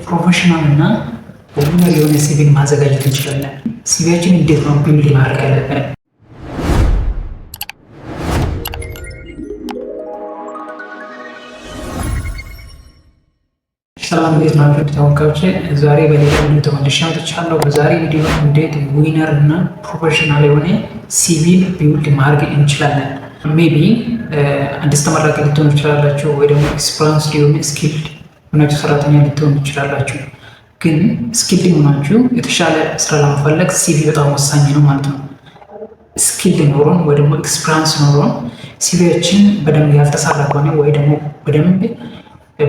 Professional እና winner የሆነ CV ን ማዘጋጀት እንችላለን? CV ያችን እንዴት ነው build ማድረግ ያለብን? ሰላም፣ እንዴት ናችሁ ተመልካቾቼ? ዛሬ በሌላ ቪዲዮ ተመልሼ መጥቻለሁ። በዛሬ ቪዲዮ እንዴት winner እና professional የሆነ CV ን build ማድረግ እንችላለን። Maybe አዲስ ተመራቂ ልትሆኑ ትችላላችሁ፣ ወይ ደግሞ experience ሊሆን skilled ሆናችሁ ሰራተኛ ልትሆኑ ትችላላችሁ። ግን skilled ሆናችሁ የተሻለ ስራ ለመፈለግ CV በጣም ወሳኝ ነው ማለት ነው። Skilled ኖሮን ወይ ደግሞ experience ኖሮን CV ያችን በደንብ ያልተሰራ ከሆነ ወይ ደግሞ በደንብ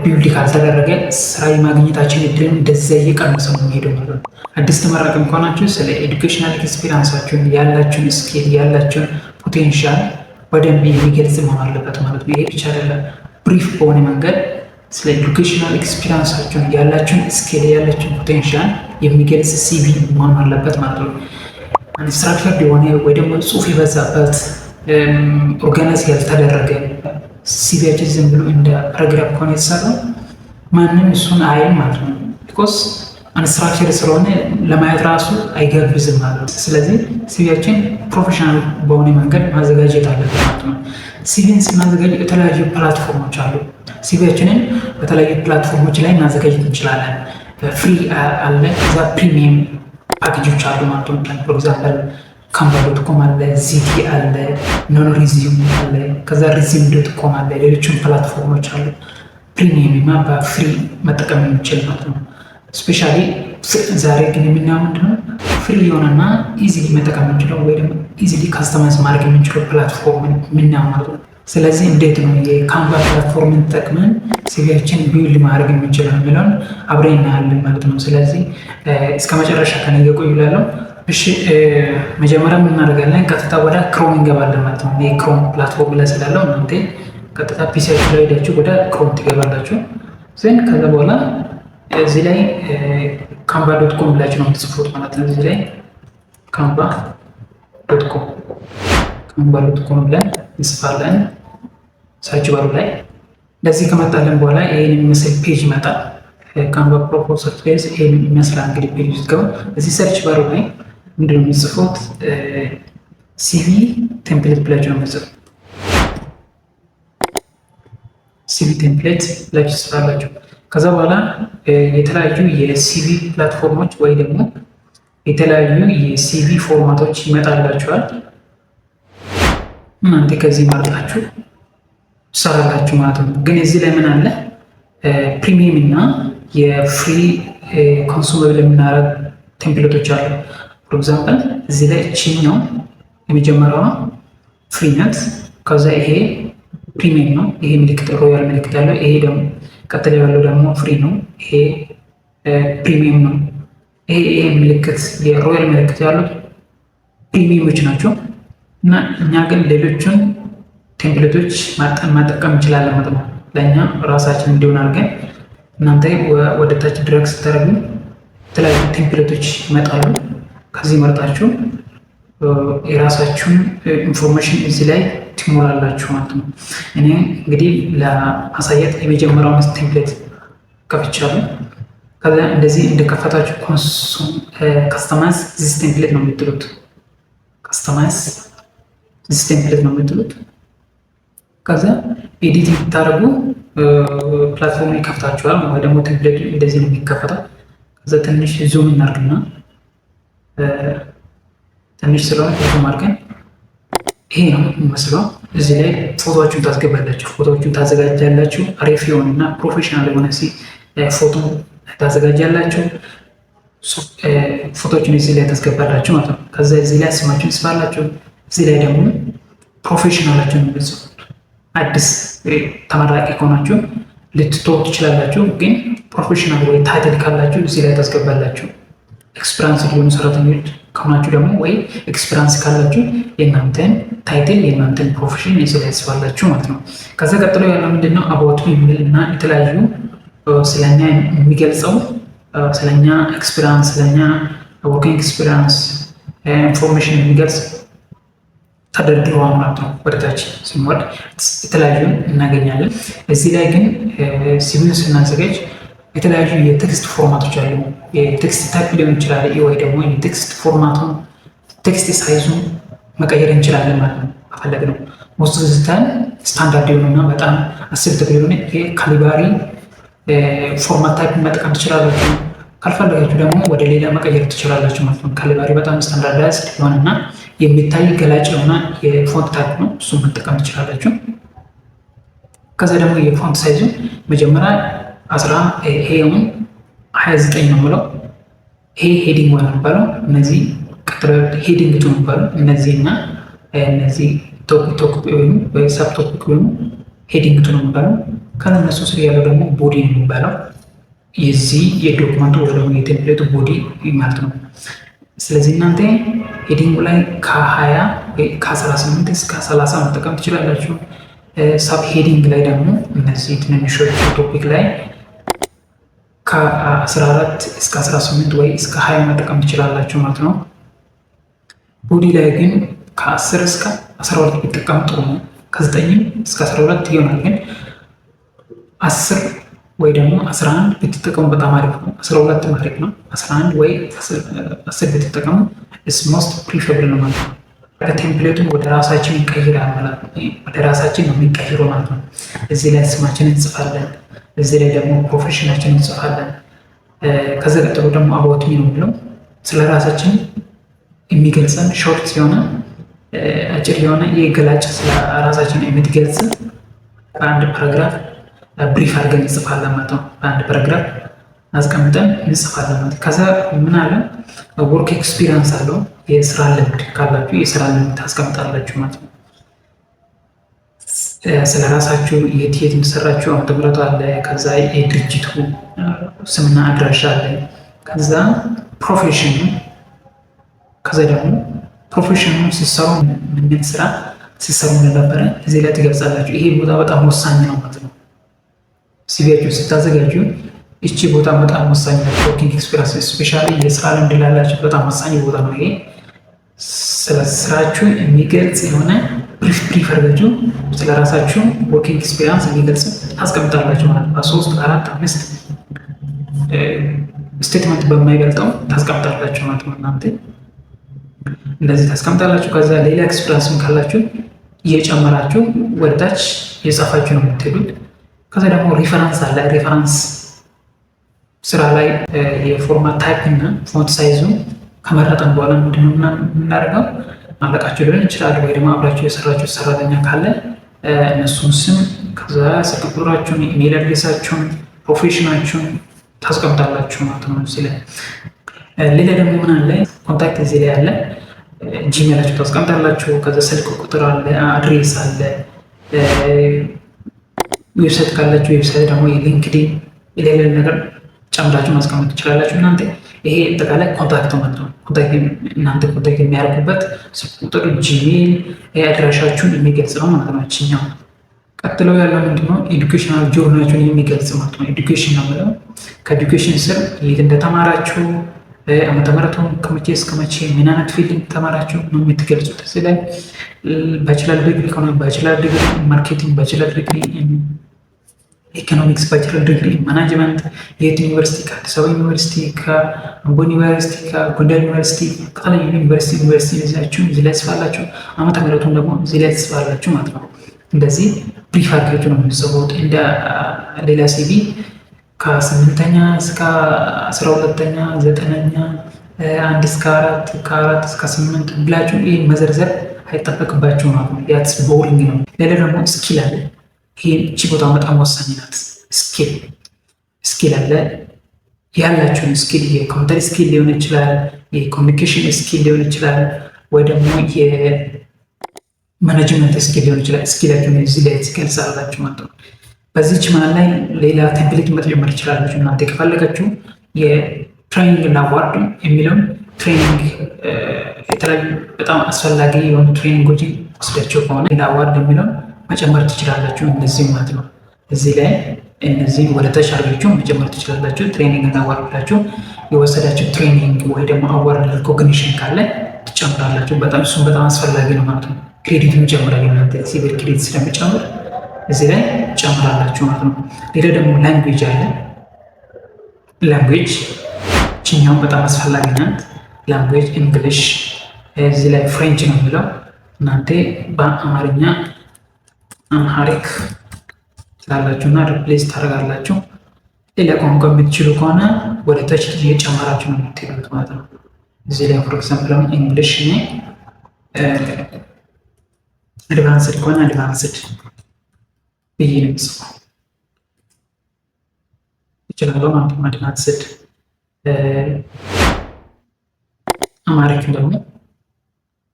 build ካልተደረገ ስራ የማግኘታችን እድልን እንደዛ እየቀነሰ ነው የሚሄደው ማለት ነው። አዲስ ተመራቂም ከሆናችሁ ስለ educational experience ኣችሁን፣ ያላችሁን skill፣ ያላችሁን potential በደንብ የሚገልጽ መሆን አለበት ማለት ነው። ይሄ ብቻ አይደለም፣ brief በሆነ መንገድ ስለ educational experience ኣችሁን፣ ያላችሁን skill፣ ያላችሁን potential የሚገልጽ CV መሆን አለበት ማለት ነው። Unstructured የሆነ ወይ ደግሞ ጽሁፍ የበዛበት፣ organize ያልተደረገ CV ያችን ዝም ብሎ እንደ paragraph ከሆነ የተሰራው ማንም እሱን አያይም ማለት ነው። Because unstructured ስለሆነ ለማየት ራሱ አይጋብዝም ማለት ነው። ስለዚህ CV ያችን professional በሆነ መንገድ ማዘጋጀት አለብን ማለት ነው። CV ን ስናዘጋጅ የተለያዩ platform ኦች አሉ። CV ያችንን በተለያዩ platform ኦች ላይ ማዘጋጀት እንችላለን። Free አለ፣ ከዛ premium package ኦች አሉ ማለት ነው። For example Canva.com አለ፣ ዚቲ አለ፣ ኖን resume አለ፣ ከዛ resume.com አለ፣ ሌሎችም platform ኦች አሉ። Premium እና በ free መጠቀም የሚችል ማለት ነው። Specially ዛሬ ግን የምናየው ምንድነው? Free የሆነና easily መጠቀም የምንችለው ወይ ደግሞ easily customize ማድረግ የምንችለው platform የምናየው ማለት ነው። ስለዚህ እንዴት ነው የ Canva platform ን ተጠቅመን CV ያችን build ማድረግ የምንችለው የሚለውን አብረን እናያለን ማለት ነው። ስለዚህ እስከ መጨረሻ ከኔ ጋር ቆዩ እላለሁ። እሺ፣ መጀመሪያ ምን እናደርጋለን? ቀጥታ ወደ Chrome እንገባለን ማለት ነው። የ Chrome platform ላይ ስላለው እናንተ ቀጥታ PC ያችሁ ላይ ሄዳችሁ ወደ Chrome ትገባላችሁ። Then ከዛ በኋላ እዚህ ላይ Canva.com ብላችሁ ነው የምትጽፉት ማለት ነው። እዚህ ላይ Canva.com፣ Canva.com ብለን እንጽፋለን search bar ኡ ላይ። እንደዚህ ከመጣልን በኋላ ይህን የሚመስል page ይመጣል። Canva Pro for softwares ይህን ይመስላል። እንግዲህ page ስትገቡ እዚህ search bar ኡ ላይ ምንድን ነው የምትጽፉት? CV template ብላችሁ ነው የምትጽፉት። CV template ብላችሁ ትጽፋላችሁ። ከዛ በኋላ የተለያዩ የ CV platform ኦች ወይ ደግሞ የተለያዩ የ CV format ኦች ይመጣላችኋል። እናንተ ከዚህ መርጣችሁ ትሰራላችሁ ማለት ነው። ግን እዚህ ላይ ምን አለ? Premium እና የ free consumable የምናደርግ template ኦች አሉ። For example እዚህ ላይ እችኛው የመጀመሪያዋ free ናት። ከዛ ይሄ premium ነው። ይሄ ምልክት royal ምልክት ያለው፣ ይሄ ደግሞ ቀጥሎ ያለው ደግሞ free ነው። ይሄ premium ነው። ይሄ ምልክት የ royal ምልክት ያሉት premium ኦች ናቸው። እና እኛ ግን ሌሎቹን template ኦች መጠቀም እንችላለን ማለት ነው። ለእኛ ራሳችን እንዲሆን አድርገን እናንተ ወደ ታች drag ስታደርጉ የተለያዩ template ኦች ይመጣሉ። ከዚህ መርጣችሁ የራሳችሁን information እዚህ ላይ ትሞላላችሁ ማለት ነው። እኔ እንግዲህ ለማሳየት የመጀመሪያውን template ከፍቻለሁ። ከዛ እንደዚህ እንደከፈታችሁ customize this template ነው የምትሉት። Customize this template ነው የምትሉት። ከዛ edit የምታደርጉ platform ይከፍታችኋል፣ ወይ ደግሞ template ኡ እንደዚህ ነው የሚከፈተው። ከዛ ትንሽ zoom እናርግና፣ ትንሽ ስለሆነ zoom አድርገን ይሄ ነው የሚመስለው። እዚህ ላይ ፎቶዎቹን ታስገባላችሁ፣ ፎቶዎቹን ታዘጋጃላችሁ። አሪፍ የሆነና professional የሆነ ፎቶ ታዘጋጃላችሁ። ፎቶዎችን እዚህ ላይ ታስገባላችሁ ማለት ነው። ከዛ እዚህ ላይ ስማችሁን ጽፋላችሁ። እዚህ ላይ ደግሞ professional ኣችሁን የምትጽፉት፣ አዲስ ተመራቂ ከሆናችሁ ልትተው ትችላላችሁ። ግን professional ወይ title ካላችሁ እዚህ ላይ ታስገባላችሁ። Experience ሊሆኑ ሰራተኞች ከሆናችሁ ደግሞ ወይ experience ካላችሁ የእናንተን title፣ የእናንተን profession እዚህ ላይ ጽፋላችሁ ማለት ነው። ከዛ ቀጥሎ ያለው ምንድነው? About የሚል እና የተለያዩ ስለኛ የሚገልጸው፣ ስለኛ experience፣ ስለኛ working experience information የሚገልጽ ተደርድረዋል ማለት ነው። ወደታች ስንወርድ የተለያዩ እናገኛለን። እዚህ ላይ ግን CV ን ስናዘጋጅ የተለያዩ የ text format ኦች አሉ። የ text type ሊሆን ይችላል ወይ ደግሞ የ text format ኡን፣ text size ኡን መቀየር እንችላለን ማለት ነው። ከፈለግነው most of the time standard የሆነና በጣም acceptable የሆነ የ Calibri format type መጠቀም ትችላላችሁ። ካልፈለጋችሁ ደግሞ ወደ ሌላ መቀየር ትችላላችሁ ማለት ነው። Calibri በጣም standardized የሆነና የሚታይ ገላጭ የሆነ የ font type ነው። እሱን መጠቀም ትችላላችሁ። ከዛ ደግሞ የ font size ኡ መጀመሪያ ይሄውን 29 ነው የምለው። ይሄ heading one የሚባለው፣ እነዚህ ቀጥሎ heading two የሚባለው፣ እነዚህ እና እነዚህ topic ወይም sub topic ወይም heading two ነው የሚባለው። ከእነሱ ስር ያለው ደግሞ body ነው የሚባለው፣ የዚህ የ document ኡ ወይ ደግሞ የ template ኡ body ማለት ነው። ስለዚህ እናንተ heading ኡ ላይ ከ20 ወይ ከ18 እስከ 30 መጠቀም ትችላላችሁ። Sub heading ላይ ደግሞ እነዚህ ትንንሾቹ topic ላይ ከ14 እስከ 18 ወይ እስከ 20 መጠቀም ትችላላችሁ ማለት ነው። Body ላይ ግን ከ10 እስከ 12 ቢጠቀሙ ጥሩ ነው። ከ9 እስከ 12 ይሆናል፣ ግን 10 ወይ ደግሞ 11 ብትጠቀሙ በጣም አሪፍ ነው። 12 አሪፍ ነው። 11 ወይ 10 ብትጠቀሙ is most preferable ነው ማለት ነው። Template ኡን ወደ ራሳችን እንቀይራል ማለት ነው። ወደ ራሳችን ነው የሚቀይረው ማለት ነው። እዚህ ላይ ስማችንን እንጽፋለን። እዚህ ላይ ደግሞ profession ኣችንን እንጽፋለን። ከዛ ቀጥሎ ደግሞ about me ነው የሚለው፣ ስለ ራሳችን የሚገልጸን short የሆነ፣ አጭር የሆነ የገላጭ ስለ ራሳችን የምትገልጽ በአንድ paragraph brief አድርገን እንጽፋለን ማለት ነው። በአንድ paragraph አስቀምጠን እንጽፋለን ማለት። ከዛ ምን አለ? Work experience አለው። የስራ ልምድ ካላችሁ የስራ ልምድ ታስቀምጣላችሁ ማለት ነው። ስለ ራሳችሁ የት የት እንደሰራችሁ ዓመተ ምሕረቱ አለ። ከዛ የድርጅቱ ስምና አድራሻ አለ። ከዛ profession ኑ፣ ከዛ ደግሞ profession ኑ ሲሰሩ ምን ስራ ሲሰሩ እንደነበረ እዚህ ላይ ትገልጻላችሁ። ይሄ ቦታ በጣም ወሳኝ ነው ማለት ነው። CV ያችሁ ስታዘጋጁ እቺ ቦታ በጣም ወሳኝ ነው። Working experience especially የስራ ልምድ ላላችሁ በጣም ወሳኝ ቦታ ነው ይሄ። ስለ ስራችሁ የሚገልጽ የሆነ brief brief አድርጋችሁ ስለ ራሳችሁ working experience የሚገልጽ ታስቀምጣላችሁ ማለት ነው። በሶስት፣ አራት፣ አምስት statement በማይበልጠው ታስቀምጣላችሁ ማለት ነው። እናንተ እንደዚህ ታስቀምጣላችሁ። ከዛ ሌላ experience ም ካላችሁ እየጨመራችሁ ወደታች እየጻፋችሁ ነው የምትሄዱት። ከዛ ደግሞ reference አለ። Reference ስራ ላይ የ format type እና font size ኡ ከመረጠን በኋላ ምንድነው የምናደርገው? አለቃችሁ ሊሆን ይችላል ወይ ደግሞ አብራችሁ የሰራችሁ ሰራተኛ ካለ እነሱን ስም፣ ከዛ ስልክ ቁጥራችሁን፣ email address ኣችሁን፣ profession ኣችሁን ታስቀምጣላችሁ ማለት ነው። እዚህ ላይ ሌላ ደግሞ ምን አለ? Contact እዚህ ላይ አለ። Gmail ኣችሁ ታስቀምጣላችሁ። ከዛ ስልክ ቁጥር አለ፣ address አለ፣ website ካላችሁ website ደግሞ የ LinkedIn የሌለ ነገር ጨምራችሁ ማስቀመጥ ትችላላችሁ። እናንተ ይሄ አጠቃላይ contact ማለት ነው። እናንተ contact የሚያደርጉበት ስልክ ቁጥር፣ Gmail፣ አድራሻችሁን የሚገልጽ ነው ማለት ነው። ችኛው ቀጥለው ያለው ምንድነው? Educational journey ኣችሁን የሚገልጽ ማለት ነው። Education ነው የምለው። ከ education ስር የት እንደተማራችሁ፣ ዓመተ ምሕረቱን፣ ከመቼ እስከ መቼ፣ ምን አይነት field እንደተማራችሁ ነው የምትገልጹት። እዚህ ላይ bachelor degree ከሆነ bachelor degree marketing፣ bachelor degree economics፣ bachelor degree management፣ የት ዩኒቨርሲቲ፣ ከአዲስ አበባ ዩኒቨርሲቲ፣ ከአምቦ ዩኒቨርሲቲ፣ ከጎንደር ዩኒቨርሲቲ፣ ከተለያዩ ዩኒቨርሲቲ ይዛችሁ እዚህ ላይ ጽፋላችሁ። ዓመተ ምሕረቱን ደግሞ እዚህ ላይ ጽፋላችሁ ማለት ነው። እንደዚህ brief አድርጋችሁ ነው የምትጽፉት። እንደ ሌላ CV ከስምንተኛ እስከ 12ኛ፣ ዘጠነኛ፣ አንድ እስከ አራት፣ ከአራት እስከ ስምንት ብላችሁ ይህ መዘርዘር አይጠበቅባችሁ ማለት ነው። That's boring ነው። ሌላ ደግሞ skill አለ። ይሄ እቺ ቦታ በጣም ወሳኝ ናት። Skill አለ። ያላችሁን skill የ computer skill ሊሆን ይችላል፣ የ communication skill ሊሆን ይችላል፣ ወይ ደግሞ የ management skill ሊሆን ይችላል። Skill ኣችሁን እዚህ ላይ ትገልጻላችሁ ማለት ነው። በዚች መሀል ላይ ሌላ template መጨመር ትችላላችሁ። እናንተ ከፈለጋችሁ የ training እና award የሚለውን training፣ የተለያዩ በጣም አስፈላጊ የሆኑ training ኦችን ወስዳቸው ከሆነ award የሚለውን መጨመር ትችላላችሁ። እነዚህ ማለት ነው። እዚህ ላይ እነዚህን ወደ ታች አድርጋችሁ መጨመር ትችላላችሁ። Training እና award ብላችሁ የወሰዳችሁ training ወይ ደግሞ award recognition ካለ ትጨምራላችሁ። በጣም እሱም በጣም አስፈላጊ ነው ማለት ነው። Credit ኡን ይጨምራል። የእናንተ CV credit ስለሚጨምር እዚህ ላይ ጨምራላችሁ ማለት ነው። ሌላ ደግሞ language አለ። Language ችኛውን በጣም አስፈላጊ ናት። Language English፣ እዚህ ላይ French ነው የሚለው፣ እናንተ በአማርኛ Amharic ትላላችሁ እና replace ታደርጋላችሁ። ሌላ ቋንቋ የምትችሉ ከሆነ ወደ ታች እየጨመራችሁ ነው የምትሄዱት ማለት ነው። እዚህ ላይ for example አሁን English እኔ advanced ከሆነ advanced ብዬ ነው የምጽፈው እችላለሁ ማለት ነው። Advanced Amharic ን ደግሞ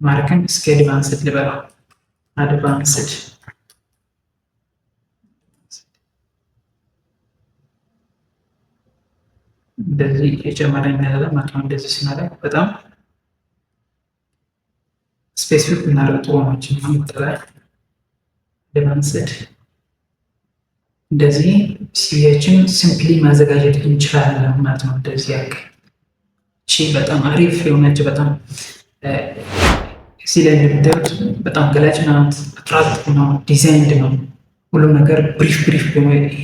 Amharic ን እስከ advanced ልበለው፣ advanced። እንደዚህ እየጨመረ የሚያደርግ ማለት ነው። እንደዚህ ስናደርግ በጣም specific ብናደርግ ጥሩ ነው። ይጠላል advanced። እንደዚህ CV ያችን simply ማዘጋጀት እንችላለን ማለት ነው። እንደዚህ ያክል እቺ በጣም አሪፍ የሆነች፣ በጣም እዚህ ላይ እንደምታዩት በጣም ገላጭ ናት። Attractive ነው፣ designed ነው። ሁሉም ነገር brief brief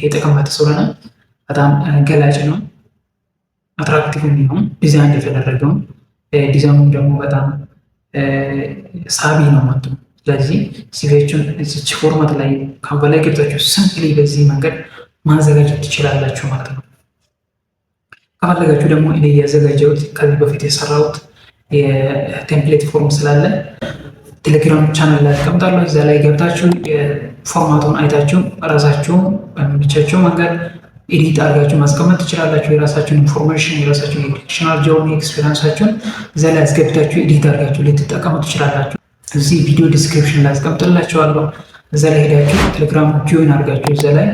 የተቀመጠ ስለሆነ በጣም ገላጭ ነው። Attractive የሚሆን ዲዛይን የተደረገው ዲዛይኑ ደግሞ በጣም ሳቢ ነው ማለት ነው። ስለዚህ CV ያችሁን እዚች format ላይ Canva ላይ ገብታችሁ simply በዚህ መንገድ ማዘጋጀት ትችላላችሁ ማለት ነው። ከፈለጋችሁ ደግሞ እኔ ያዘጋጀሁት፣ ከዚህ በፊት የሰራሁት የ template form ስላለ ቴሌግራም ቻናል ላይ አስቀምጣለሁ። እዛ ላይ ገብታችሁ format ኡን አይታችሁ ራሳችሁ በሚመቻችሁ መንገድ edit አድርጋችሁ ማስቀመጥ ትችላላችሁ። የራሳችሁን information፣ የራሳችሁን educational journey experience ኣችሁን እዛ ላይ አስገብታችሁ edit አድርጋችሁ ልትጠቀሙ ትችላላችሁ። እዚህ ቪዲዮ description ላይ አስቀምጥላችኋለሁ። እዛ ላይ ሄዳችሁ ቴሌግራም join አድርጋችሁ እዛ ላይ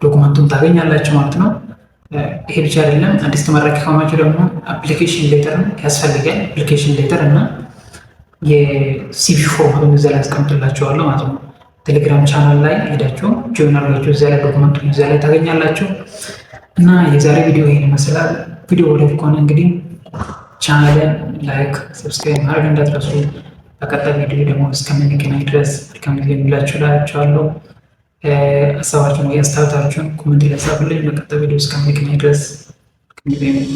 document ኡን ታገኛላችሁ ማለት ነው። ይሄ ብቻ አይደለም። አዲስ ተመራቂ ከሆናችሁ ደግሞ application letter ያስፈልጋል። Application letter እና የ CV format ኡን እዛ ላይ አስቀምጥላችኋለሁ ማለት ነው። ቴሌግራም ቻናል ላይ ሄዳችሁ join አድርጋችሁ እዛ ላይ document ኡን እዛ ላይ ታገኛላችሁ። እና የዛሬ ቪዲዮ ይሄን ይመስላል። ቪዲዮ ወደፍ ከሆነ እንግዲህ channel ን like፣ subscribe ማድረግ እንዳትረሱ። በቀጣይ ቪዲዮ ደግሞ እስከምንገናኝ ድረስ መልካም ጊዜ የሚላችሁ እላችኋለሁ። ሀሳባችሁን ወይ አስተያየታችሁን comment ላይ ጻፉልኝ። በቀጣይ ቪዲዮ እስከምንገናኝ ድረስ መልካም ጊዜ።